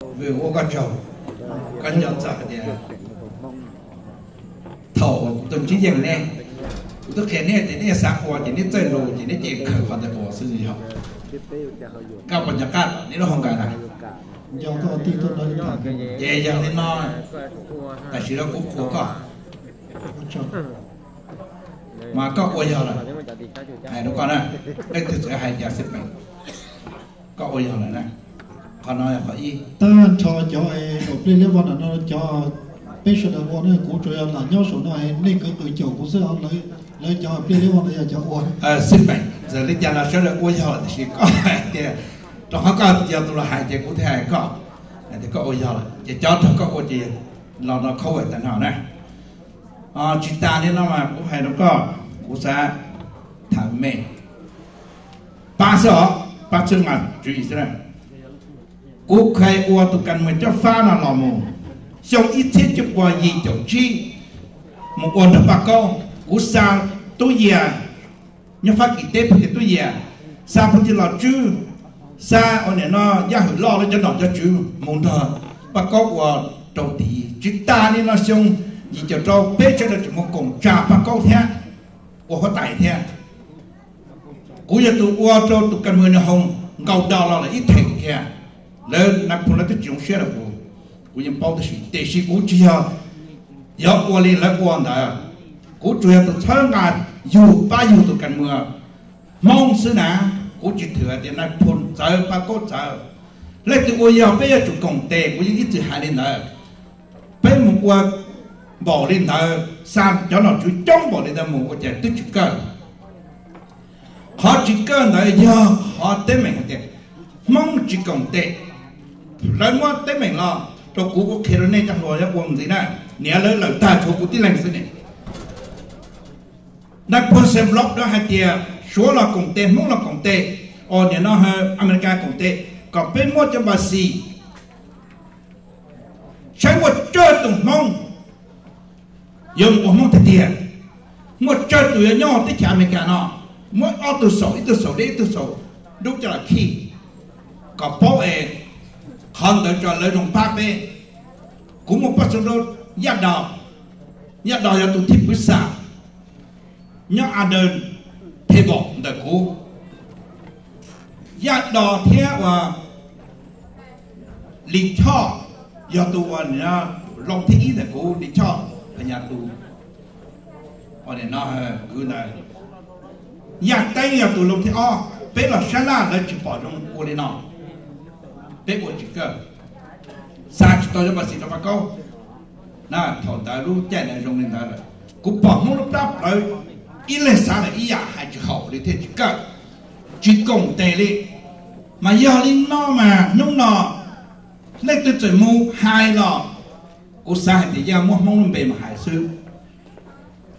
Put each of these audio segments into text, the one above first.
Vwm, ua koj tsaug. Koj nco txog hais tias thaum kuv tau ntsib yeej nej, kuv twb qhia nej tias nej xav ua ces nej txawj lus ces nej cia li khaws qhov ntawd ua xwb yog. Koj puas nco qab nej lub hoo kas na? Ces yog li no, tam sim no kuv qhuas koj, mas koj ua yog lawm. Hais rau koj na, leej twg txawm hais cas xij peem, koj ua yog lawm na. Qhov no yog qhov ib. Tag nrho cov uas pliaj liab vog ntawm no cov peb sawv daws ua no kuv tsuas yog lam nyob saum no, nej kwv qws caum kuv xwb, lawv cov pliaj liab vog ntawd yog cov ua. Xij peem, txawm li cas los sawv daws ua yog lawm, tiam sis koj hais tias rau qhov koj yog tus los hais ces kuv thiaj hais koj, hais tias koj ua yog lawm ces cov raug koj ua ces los no cover tag nrho na. Tsis tas li no mas kuv hais rau koj, kuv xav tham me pab xwb os, pab txhawb nqa tswv yim xwb na. Kuv kheev ua tus kas mws cob fab no los mus xyoo ib txhiab cuaj pua yim caum tsib mus ua nrog Paj Kaub. Kuv xa Tub Yias, nyob Fab Kis teb peb tias Tub Yias, xa phooj ywg Los Tswb, xa ua niam no Yaj Hwm Loj lawv cov nom cov tswv mus nrog Paj Kaub ua rau tid. Tsis tas li no xyoo yim caum rau peb sawv daws tseem mus koom tsa Paj Kaub thiab, ua huab tais thiab. Kuv yog tus ua rau tus kas mws nws hoo nkaus do los lawm ib theem kiag. Lawv Nais Phoo lawv twb tsis zoo siab rau kuv, kuv yeej paub tab sis, tiam sis kuv tsis yog, yog ua li lawv ua ntawd. Kuv tsuas yog tus txhawb nqa yug pab yug tus kas mws Hmoob xwb na. Kuv tsis thwm tias Nais Phoo txawv, Paj Kaub txawv. Leej twg ua yog peb yuav tsum koom tes, kuv yeej ib txwm hais li ntawd. Peb mus ua npaum li ntawd, xa cov nom tswv coob npaum li ntawd mus ua cas twb tsis kawg. Qhov tsis kawg ntawd yog qhov teeb meem hais tias Hmoob tsis koom tes. Lawv muab teeb meem los rau kuv, kuv qhia rau nej cov hluas yuav ua ntxiv na. Niam lawv lawm tag tshuav kuv tib leeg xwb ne. Nais Phoo xem blob lawv hais tias Suav los koom tes, Hmoob los koom tes, os niam no Amelikas koom tes, kom peb muab cov npas xis saib muaj tsawg tus Hmoob yuav mus ua Hmoob tiag tiag. Muaj tsawg tus yuav nyob teb chaws Amelikas no, muab ob tug xaus, ib tug xaus deb, ib tug xaus dub coj los khij, kom paub es qhov ntawd tso lawv zoo pab peb. Kuv muaj poj xoo rau Yaj Do, Yaj Do yog tus thib pwv xam nyob under table ntawm kuv. Yaj Do thiab ua Lis Choj yog tus ua loo thib ib ntawm kuv, Lis Choj Phas Nyas tus ua no kwv ntawd. Yaj Teeb yog tus loo thib ob. Peb los sab laj lawv tsis pom zoo ua li no, peb ua tsis kawg, xa tsis tau cov npas xis rau Paj Kaub. Na thaum ntawd lub caij ntawd zoo li ntawd lawm, kuv pom Hmoob lub plab plawv, ib leeg xav lawm ib yam hais tsis haum li thiaj tsis kawg. Tsis koom tes li. Mas yog li no mas hnub no leej twg txawm mus hais los, kuv xav hais tias yeej muab Hmoob lub npe mus hais xwb.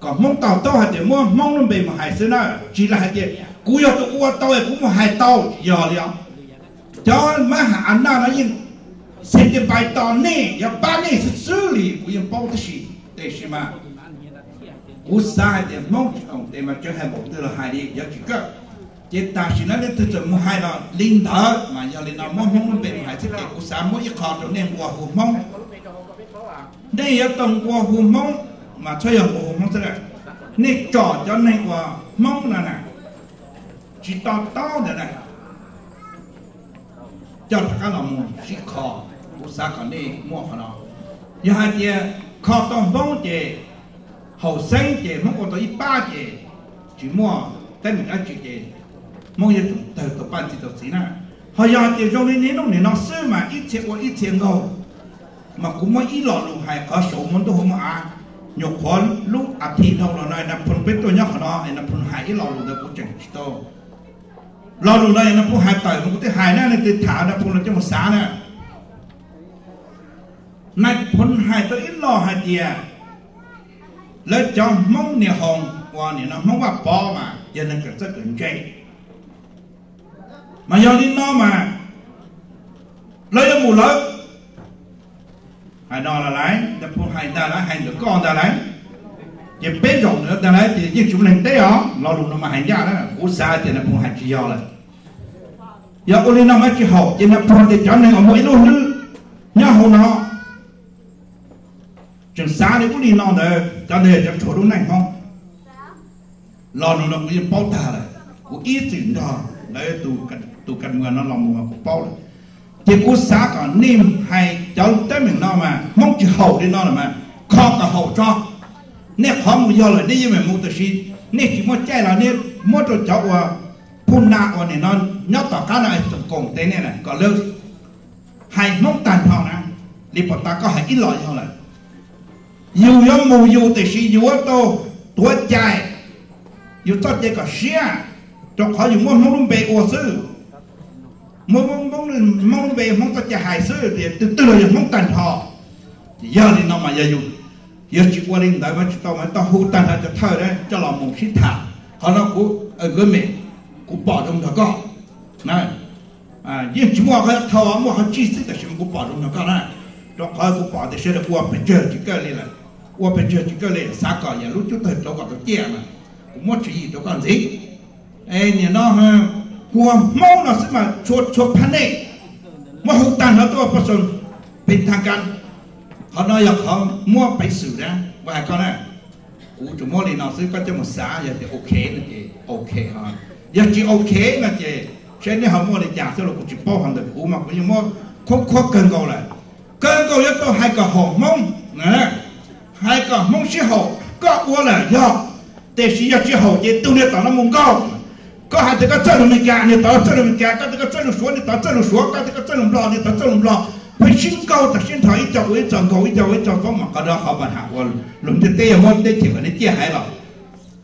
Kom Hmoob to taub hais tias muab Hmoob lub npe mus hais xwb na, tsis lam hais tias kuv yog tus ua tau es kuv mus hais tau, tsis yog li os. Cov mab ham a naj no yeej xes tis npais tos nej, yog pab nej xwb xwb li kuv yeej paub tib si. Tiam sis mas kuv xav hais tias Hmoob tsis koom tes mas tseem hais npaum twg los hais li yuav tsis kawg. Ces tam sim no leej twg txawm mus hais los li ntawd, mas yog li no muab Hmoob lub npe mus hais xwb ces kuv xav muab ib qho rau nej nqua hu Hmoob. Nej yuav tau nqua hu Hmoob, mas txhob yog nqua hu Hmoob xwb. Nej tsom cov neeg uas Hmoob no na, tsis to taub ntawd na, coj rov qab los mus sib kho. Kuv xav kom nej muaj qhov no. Yog hais tias kho tau Hmoob ces, haum xeeb ces Hmoob ua tau ib pab ces tsis muaj teeb meem dab tsi ces Hmoob yuav tsum tawg tau paj txiv tau txiv na. Ho yog hais tias zoo li niaj hnub nim no xwb mas ib txhia ua ib txhia nkaug. Mas kuv muab ib lo lus hais qhov saud muaj ntuj hauv muaj av, nyuam qhuav lub as thiv dhau los no Nais Phoo peb tuaj nyob qhov no es Nais Phoo hais ib lo lus ntawd kuv tseem tsis tau. Lo lus no yog Nais Phoo hais tawm mas kuv twb hais na, leej twg tham Nais Phoo los coj mus xav na. Nais Phoo hais tau ib lo hais tias lawv cov Hmoob niam hoos uas nim no Hmoob Vaj Pov mas yog neeg kawm txawj kawm ntse. Mas yog li no mas lawv yuav mus lawv. Hais no los lawv, Nais Phoo hais ntag lawv, hais ntawm koj ntag lawv. Ces peb zaum ntawd ntag lawv ces yeej tsis muaj neeg teb os. Lo lus no mas hais ncaj na, kuv xav tias Nais Phoo hais tsis yog lawm. Yog ua li no mas tsis haum, ces Nais Phoo tias cov neeg uas muaj ib lub hlwb Xav li ub li no ntawd, cov ntawd cov rhuav lub neej Hmoob los no no kuv yeej paub tag lawm. Kuv ib txwm nrog lawv tus ka muas no los mus mas kuv paub lawm. Ces kuv xav kom nej hais cov teeb meem no mas Hmoob tsis haum li no lawm mas kho kom haum tso. Nej qhov mus yog lawm nej yeej meem mus, tiam sis nej tsis muaj caij los nej muab rau cov uas pug na uas nim no nyob tom qab no txoom koom tes nej kom lawv hais Hmoob tag nrho na. Li puas tas koj hais ib los yog lawm. Yus yuav mus yus, tiam sis yus yuav tau tuav cai, yus txoj cai kom siab, rau qhov yus muab Hmoob lub npe ua xwb. Muab Hmoob lub npe, Hmoob txoj cai hais xwb, tias twg twg los yog Hmoob tag nrho. Yog li no mas yog yus yuav tsis ua li ntawd mas tsis tau, mas tau hu tag nrho cov thawj coj los mus sib tham. Qhov no kuv, Nkauj Mem, kuv pom zoo nrog koj. Yeej tsis muaj qhov thau, muaj qhov tsij xwb, tab sis mas kuv pom zoo nrog koj na. Rau qhov kuv pom tias sawv daws ua pes tsawg tsis kawg li lawm, ua pes tsawg tsis kawg li, xav kom yam lub cub tawg rauv kom tau ciaj mas kuv muab tswv yim rau koj ntxiv. Nim no kuv ua Hmoob no xwb mas tshua tshua phab nej muab hu tag nrho tuaj pab xo pes thaj ka. Qhov no yog qhov muab peev xwm na, kuv hais koj na. Kuv tsuas muab li no xwb, koj coj mus xav, yog tias ok no ces ok, yog tsis ok no ces saib nej ho muaj li cas xwb los kuv tsis paub. Ho ntawm kuv mas kuv yeej muab khuab khuab kawg nkaus lawm. Kawg nkaus yuav tau hais kom haum Hmoob, hais kom Hmoob sib haum. Koj ua lawm yog, tiam sis yog tsis haum ces tus niag tom no mus nkaug. Koj hais tias koj txawj lus Amelikas, niag tom txawj lus Amelikas, koj tias koj txawj lus Suav, niag tom txawj lus Suav, koj tias koj txawj lus Nplog, niag tom txawj lus Nplog. Pheej sib nkaug tag sib nrho, ib co ua ib co nkaug, ib co ua ib co foob, mas qhov no qhov pas ham uas luag ntiaj teb yuav muab teb chaws kom nej ciaj hais los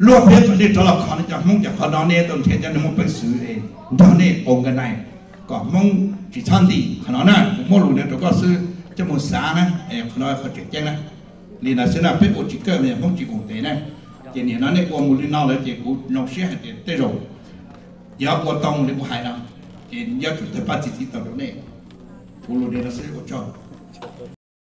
luag peb kom nej rov los kho nej cov Hmoob, ces qhov no nej tau nrhiav cov neeg muaj peev xwm nrog nej ua nkauj nais kom Hmoob tsis txhob nti. Qhov no na kuv muab lus no rau koj xwb, coj mus xav na, qhov no qhov tseem ceeb na. Li ntawd xwb na, peb ua tsis kawg los yog Hmoob tsis koom tes na. Ces nim no nej ua mus li no lawm ces kuv zoo siab hais tias tej zaum yog ua tau mus li kuv hais no, ces yuav tsum tawg paj txi txiv tau rau nej. Kuv lus li no xwb, ua tsaug.